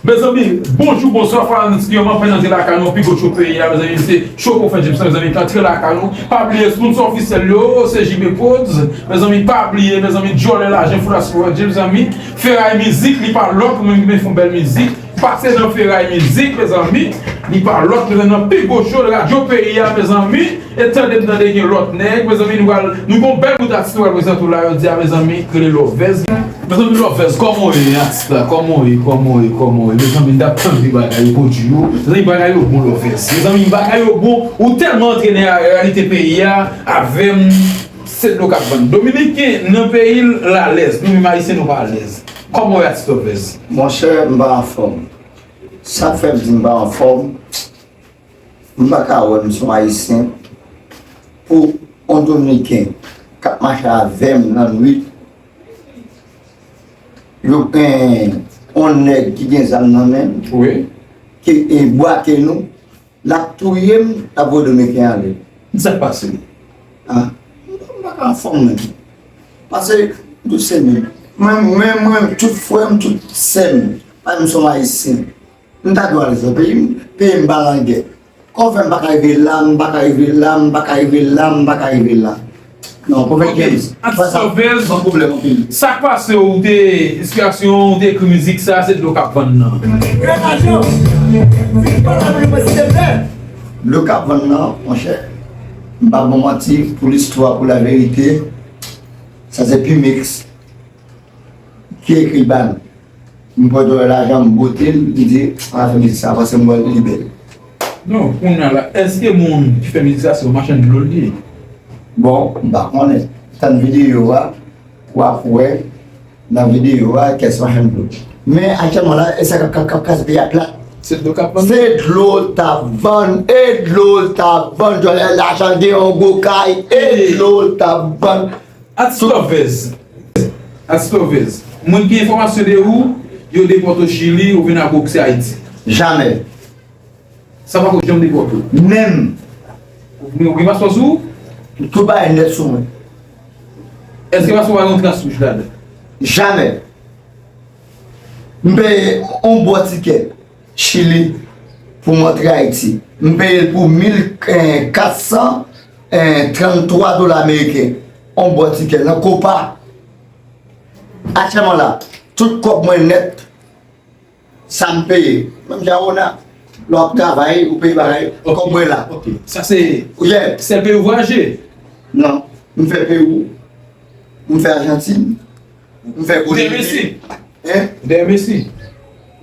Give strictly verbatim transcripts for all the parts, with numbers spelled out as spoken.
Mezanmi, bonjou, bonswa, fanatik yo, m ap antre lakay nou, pi gwo cho peyi a, mezanmi, se Choco Fè James, mezanmi, k antre lakay nou. Pa bliye, sponsò ofisyèl yo, se J B Prodz, mezanmi, pa bliye, mezanmi, Djòlè Lajan, Foulas Fè James, mezanmi, Feray Mizik, li pa lòt, ou menm ki vin fè yon bèl mizik, pase nan Feray Mizik, mezanmi, li pa lòt, mezanmi, nan pi gwo cho radyo peyi a, mezanmi, e tande m tande gen lòt nèg, mezanmi, nou pral, nou gon bèl bout atis nou pral prezante w la, jodi a, mezanmi, k rele Lovez. Mezanmi, Lovez, kòman w ye, atis la? Kòman w ye? Kòman w ye? Kòman w ye? Mezanmi, m t ap tann de bagay yo pwodui yo. Mezanmi, bagay yo bon, Lovez. Mezanmi, bagay yo bon. Ou tèlman antre nan reyalite peyi a avè m, se dlo k ap vann. Dominiken nan peyi l, l alèz. Nou menm Ayisyen, nou pa alèz. Kòman w ye, atis Lovez? Monchè, m pa anfòm. Sa k fè m di m pa anfòm, m pa ka wè m se yon Ayisyen pou yon Dominiken k ap mache avè m nan nwit, yo gen yon nèg ki gen zam nan men l, wi, ki e, bwake nou, l ap touye m, l ap voye Dominiken ale. Sa k pase? Ah, m pa ka anfòm menm. Pase, m tou se menm. Mwen, mwen, mwen, tout frè m, tout sè m, pa m se yon Ayisyen. M ta dwe alèz nan peyi m, peyi m pa nan gè. Kòman fè m pa ka rive la, m pa ka rive la, m pa ka rive la, m pa ka rive la? Non, pwoblèm gen. Atis Lovez, pwoblèm anpil. Sa k pase w, ou te, enspirasyon w, ou te ekri mizik sa, se dlo k ap vann nan. Dlo k ap vann nan, monchè, m pa ba w manti, pou listwa, pou laverite, sa se P-Mix ki ekri l ba nou. M pran dòlè lajan, m bote l, m di, "An afè mizik sa, paske m wè l li bèl." Non, kounye a la, èske moun ki fè mizik sa, se yon machann dlo l ye? Bon, m pa konnen. Tann videyo a, w ap wè nan videyo a, kiyès machann dlo. Men aktyèlman la, e sa k ap, k ap, k ap kraze peyi a plat. Se dlo k ap vann? Se dlo l t ap vann, e dlo l t ap vann, dòlè lajan gen yon gwo kay, e dlo l t ap vann. Atis Lovez. Atis Lovez. Mwen gen enfòmasyon de ou, yo depòte w Chili, ou vin ap bokse Ayiti. Jamè. Sa pako janm depòte w. Menm. Ou gen, ou gen paspò sou ou? Tout bagay nèt sou mwen. Èske paspò a gen yon tras wouj ladan? Jamè. M peye yon bò tikè Chili pou m antre Ayiti. M peye l pou mil kat san trannntwa dola ameriken. Yon bò tikè nan Copa. Aktyèlman la, tout kòb mwen nèt, sa m peye. Menm jan Rona, lè w ap travay, ou peye bagay, kòb mwen la. Ok. Sa se sèl peyi ou vwayaje? Non. M fè Pewou, m fè Ajantin, m fè Bolivi. Ou te Messi? Hein? Ou te Messi?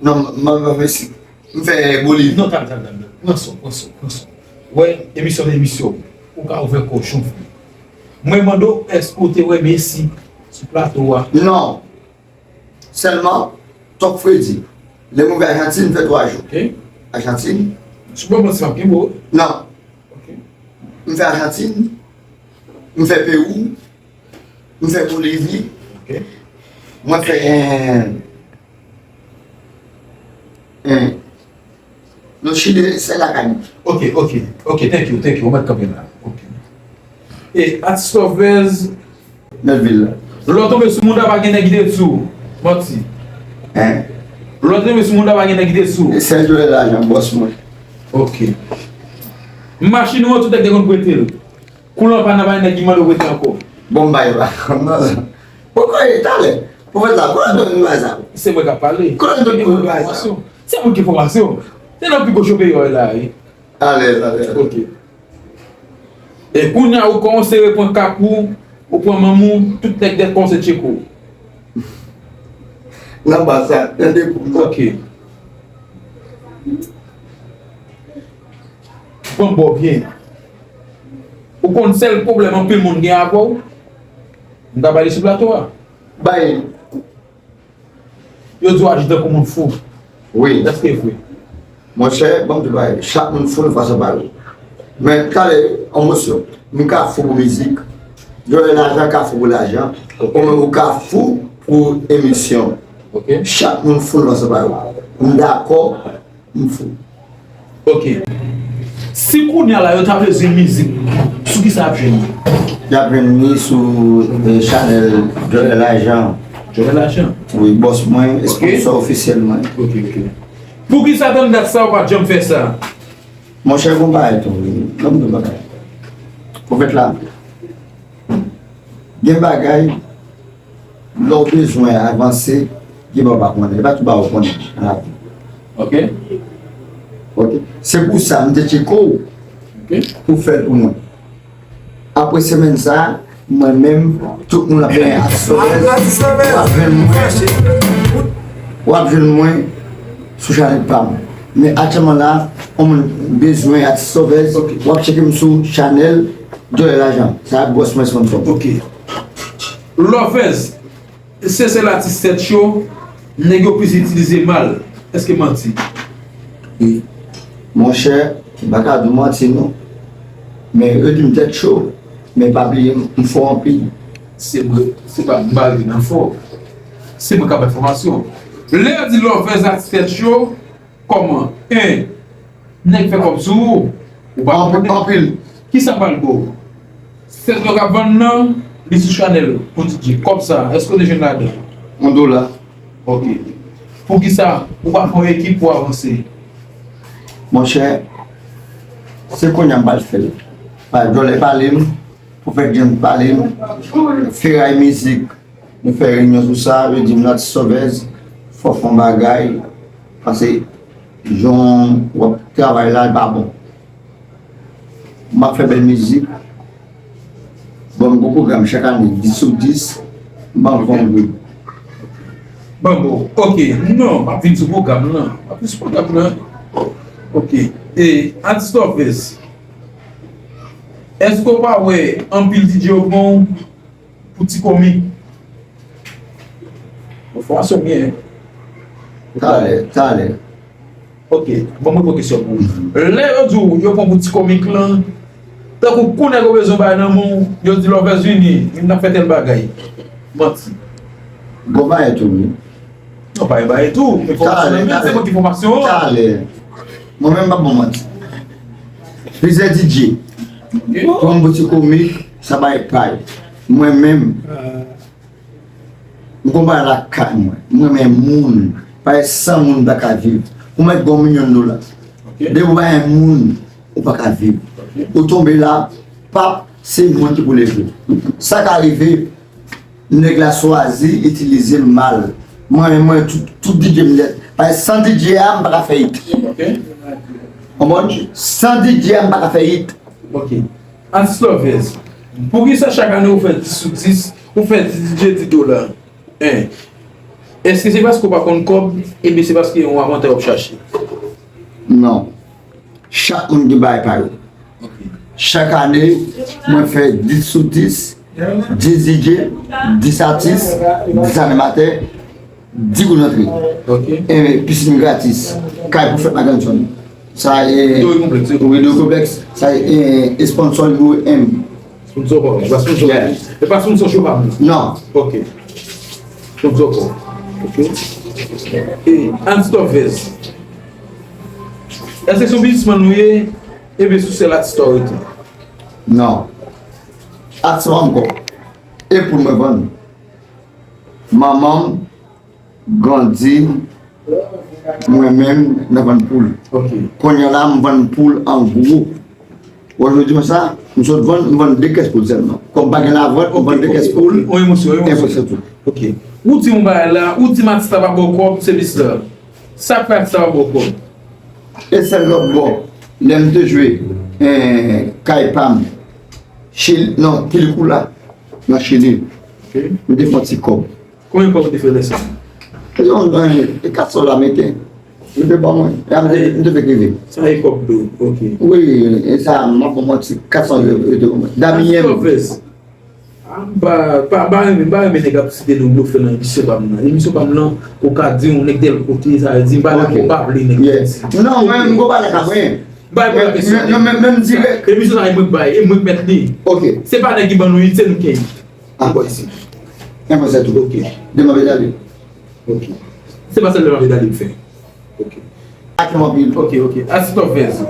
Non, m, m, m, Messi. M fè Bolivi. Non, tann, tann, tann. Pran son, pran son, pran son. Wè, emisyon, emisyon. Ou ka ouvè kòchon. Mwen mande w, èske ou te wè Messi sou plato a? Non. Sèlman, Top Freddy. Lè m rive Ajantin, m fè twa jou. Ok. Ajantin. Sou bon, bon, se pa pi wo. Non. Ok. M fè Ajantin, m fè Pewou, m fè Bolivi. Ok. Mwen fè, eh, eh, non, Chili, se lakay mwen. Ok, ok, ok, thank you, thank you. Ou mèt kanpe la. Ok. E Atis Lovez, Mèt vil la. Lè w tonbe sou moun la, pa gen nèg ki te di w manti. Hein? Lè w tonbe sou moun la, pa gen nèg ki te di w. Sèl Jowèl Lajan, bòs mwen. Ok. Machin ou an, tout nèg te konn prete l. Koulan pa nan, pa gen nèg ki mande w prete ankò. Bon, m bay la. Poko e talè. Pwofèt la, kote w jwenn bagay sa? Se mwen k ap pale. Kote w jwenn bagay sa? Se moun ki fòmasyon. Se nan pi gwo cho peyi a w la, wi. Alèz, alèz. Ok. E kounye a, ou kòmanse reprann kap ou, ou pran manman w, tout nèg nèt kòmanse tcheke w. Nan ba sa, tande pou mwen. Ok. Bon, bon, byen. Ou konn sèl pwoblèm anpil moun gen avè w? M ka pale sou plato a. Bay. Yo di w aji tankou moun fou. Wi. Èske e vre? Monchè, ban m di w bagay, chak moun fou nan fason pa yo. Men, talè, an mosyon, m ka fou pou mizik, Jowèl Lajan ka fou pou lajan, ok, ou menm ou ka fou pou emisyon. Ok. Chak moun fou nan fason pa yo. M dakò, M fou. Ok. Si kounye a la, yo ta bezwen mizik, sou ki sa y ap jwenn li? Y ap jwenn li sou, eh, chanèl Jowèl Lajan. Jowèl Lajan? Wi, bòs mwen, ok, sponsò ofisyèl mwen. Ok, ok. Poukisa tann dat sa ou pa t janm fè sa? Monchè, gon bagay tou wi. Ban m di w bagay. Pwofèt la, gen bagay, lè w bezwen avanse, gen bagay w pa konnen. E pa tout bagay w konnen nan lavi. Ok. Ok. Se pou sa, m te tcheke w Ok. pou w fè l pou mwen. Apre semèn sa a, mwen menm, tout moun ap benyen Atis Lovez. W ap jwenn mwen. W ap jwenn mwen sou chanèl pa m. Men aktyèlman la, yon moun bezwen Atis Lovez, Ok. w ap tcheke m sou chanèl Dòlè Lajan. Sa a bòs mwen sponsò. Ok. Lovez, se sèl atis tèt cho nèg yo plis itilize mal. Èske manti? Wi. Monchè, m pa ka di w manti non. Men yo di m tèt cho, men pa bliye m, m fò anpil. Se vre, se pa m pa ri nan fò. Se mwen k ap bay enfòmasyon. Lè yo di Lovez atis tèt cho, kòman? En, nèg fè kòb sou ou, ou pa Anpil, konnen. Anpil. Kisa m pral ba w? Sèt lò k ap vann nan, li sou chanèl ou, pou DJ. Kòb sa, èske w te jwenn ladan? Yon dola. Ok. Poukisa ou pa fè yon ekip pou avanse? Monchè, se kounye a m pral fè l. Pa Djòlè pale m, Pwofèt James pale m, Feray Mizik, nou fè reyinyon sou sa, yo di m Atis Lovez, fò w fè yon bagay, paske jan w ap travay la, li pa bon. M ap fè bèl mizik. Bon, m gon pwogram chak ane, dis sou dis, m pa fè yon grid. Bon, bon, ok. Non, m ap vin sou pwogram lan. M ap vin sou pwogram lan. Ok. E, Atis Lovez, èske w pa wè anpil DJ yo pran w pou ti komik? Enfòmasyon byen. Talè, talè. Ok, bon, mwen pran kesyon pou ou. Lè yo di w, yo pran pou ti komik lan, tankou kou nèg yo bezwen bay nan men w, yo di Lovez vini, vin n ap fè tèl bagay. Manti. Gon bagay tou, wi. Non, pa yon bagay tou. Enfòmasyon nan men, se mwen ki enfòmasyon an. Talè. Mwen menm, m pa bon manti. Plizyè DJ pran m pou ti komik, sa bagay pa yo. Mwen menm, m gon bagay lakay mwen. M renmen moun. Parèt san moun m pa ka viv. Ou mèt gon milyon dola. Depi ou pa gen moun, ou pa ka viv. Ou tonbe la, pap, se moun ki pou leve w. Sa ka rive, nèg la chwazi itilize m mal. Mwen, mwen, tout, tout DJ m nèt. Parèt san DJ a, m pa ka fè hit. Konprann? San DJ a, m pa ka fè hit. Ok. Atis Lovez, poukisa chak ane ou fè dis sou dis, ou fè dis DJ dis dola? En. Èske se paske w pa konn kòb, ebyen se paske yon avantay w ap chache? Non. Chak moun gen bagay pa yo. Ok. Chak ane, mwen fè dis sou dis, dis DJ, dis atis, dis animatè, dis goud rantre. Ok. E pisin gratis. Kay pou fèt Maganson. Sa e Rideau Complex, wi. Rideau Complex. Sa e, e sponsor yo M. Sponsor pa w, e pa sponsor. Yeah. E pa sponsor show pa m. Non. Ok. Sponsor pa w. Ok. E Atis Lovez, èske se yon biznismann ou ye? Ebyen se sèl atis ou rete? Non. Atis pa m ankò. E poul mwen vann. Manman m grandi, mwen menm, nan vann poul. Ok. Kounye a la, m vann poul an gwo. Wè, jodi mwen sa, m sot vann, m vann de kès poul sèlman. Kòm pa gen lavant, m vann de kès poul. On emosyon, on emosyon. Enpòtan tou. Ok. Ou di m yon bagay la, ou di m atis la pa ba w kòb, se biznis la. Sa k fè atis la pa ba w kòb? E sèl lòt bò, lè m te jwe, eh, kay pa m, Chili, non, Kilikula, nan Chili. Ok. M te fè yon ti kòb. Konbyen kòb ou te fè lè sa? Yon, yon, e kat san dola ameriken. Li te ban mwen. E apre, m te fè krive. Sa e kòb dou, ok. Wi, e sa, m ap ban mwen ti kat san dola, yo te ban mwen. Damien. Atis Lovez. Ah, m pa, pa, m pa renmen, m pa renmen nèg ap site non blofè nan emisyon pa m nan. Emisyon pa m nan, ou ka di yon nèg tèl kote, sa vle di, m pa dakò, m pa vle nèg site. Non, mwen, m gon bagay la ka mwen. M pa renmen kesyon. Non, men, men m dirèk. Emisyon sa, e mwen k bay, e mwen k mèt li. Ok. Se pa nèg ki ban nou li, se nou k gen li. Ah, bon, isit. Enpòtan tou. Ok. Demen m ap ale. Ok. Se pa sèl demen m ap ale m fè. Ok. Ak anpil. Ok, ok. Atis Lovez.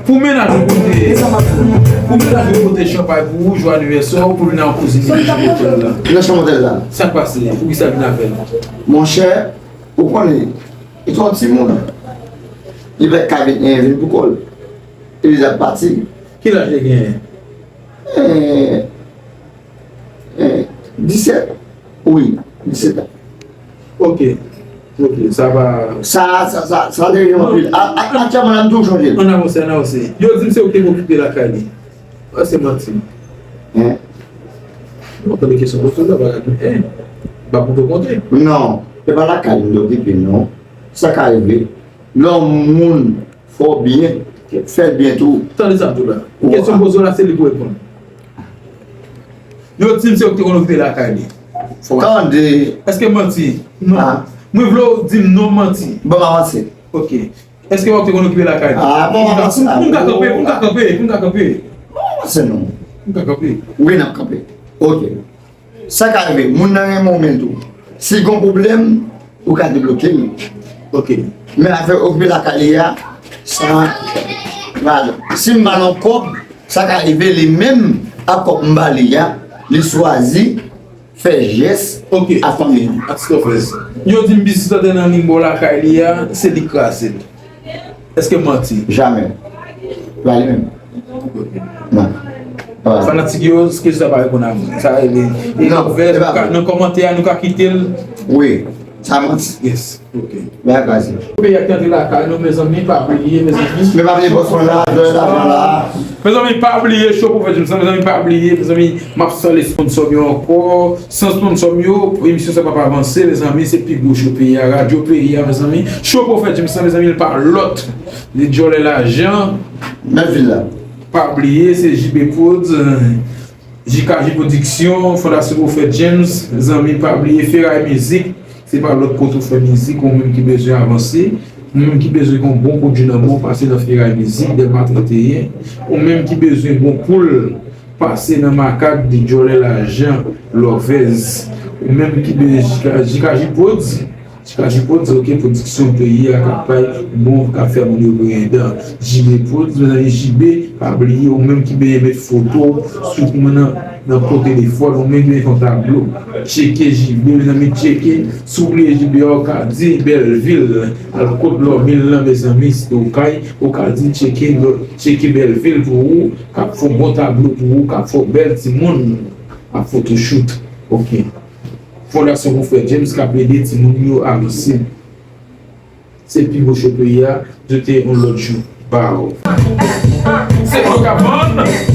Pou mennaj ou pote, pou mennaj ou pote chanpay pou ou, jwe anivèsè w, pou vin nan kouzin nan chanm otèl la. Nan chanm otèl la. Sa k pase? Poukisa vin avè l? Monchè, ou konnen, li se yon timoun. Li pa ka vin, eh, vin pou kò l. Epi l ap pati. Ki laj li genyen? Eh, eh, disèt. Wi, disèt an. Ok. Ok, sa va. Sa, sa, sa, sa deranje m anpil. A, a, aktyèlman, la, m toujou chonje l. Ann avanse, ann avanse. Yo di m se ou ki te okipe lakay li. Ah, se manti. Hein? Non, tande kesyon poze la, pa gade. Eh, ba pou konte. Non, se pa lakay m te okipe, non. Sa ka rive. Lè yon moun fè w byen, fè l byen tou. Tande sa m di w la. Kesyon m poze w la, se li pou reponn. Yo di m se ou ki te konn okipe lakay li. Fò w Tande. Èske manti? Non. Ah. Mwen vle w di m non, manti. Bon, m avanse. Ok. Èske w te konn okipe lakay li? Ah, bon, m avanse la. Pou m ka kanpe, pou m ka kanpe, pou m ka kanpe. Bon, m avanse non. Pou m ka kanpe. Wi, n ap kanpe. Ok. Sa ka rive, moun nan renmen w men tou. Si gon pwoblèm, ou ka debloke l. Ok. Men afè okipe lakay li a, sa, si m ba l yon kòb, sa ka rive li menm ak kòb m ba li a, li swazi fè jès Ok. a fanmi li. Ask of us. Yo di m biznis lan te nan liy bò lakay li a, se li k kraze l. Èske m manti? Jamè. Pa li menm. Non. Fanatik yo, kesyon sa pa reponn a mwen. Sa rele. E nan kòmantè a, nou ka kite l. Wi. Sa manti. Yes. Ok. Bagay kraze. Peyi a ki antre lakay nou, mezanmi, pa bliye, mezanmi. Men pa bliye bòs mwen la, jwè lajan la. Mezanmi, pa bliye, Show Pwofèt James, mezanmi, pa bliye, mezanmi, m ap salye sponsò m yo ankò. San sponsò m yo, emisyon sa p ap avanse, mezanmi, se pi gwo show peyi a, radyo peyi a, mezanmi. Show Pwofèt James, mezanmi, l pa lòt. Li djòlè lajan. Nan vil la. Pa bliye, se J B Prodz, J K J Pwodiksyon, Fondasyon Pwofèt James, zanmi pa bliye Feray Mizik, se pa lòt kote w fè mizik, ou menm ki bezwen avanse, ou menm ki bezwen gon bon pwodui nan men w, pase nan Feray Mizik, Dèlma trannteyen, ou menm ki bezwen gon poul, pase nan Makak, Djòlè Lajan, Lòvèz, ou menm ki bezwen J K J Prodz, J K J Prodz, ok, pwodiksyon peyi a k ap bay bon, k ap fè moun yo griyen dan. J B Prodz, mezanmi, J B, pa bliye, ou menm ki bezwen met foto sou kòman nan, nan po telefòn, ou menm ki bezwen fè yon tablo. Tcheke J B, mezanmi, tcheke. Si w bliye J B a, ou ka di Bèlvil, al kot Lòmil lan, mezanmi, si w kay, ou ka di tcheke, tcheke Bèlvil pou ou, k ap fè yon bon tablo pou ou, k ap fè yon bèl timoun, ap fotochout. Ok. Fondasyon Pwofèt James k ap ede timoun yo avanse. Se pi gwo show peyi a, nou te yon lòt jou. Baw. Se mwen k ap vann.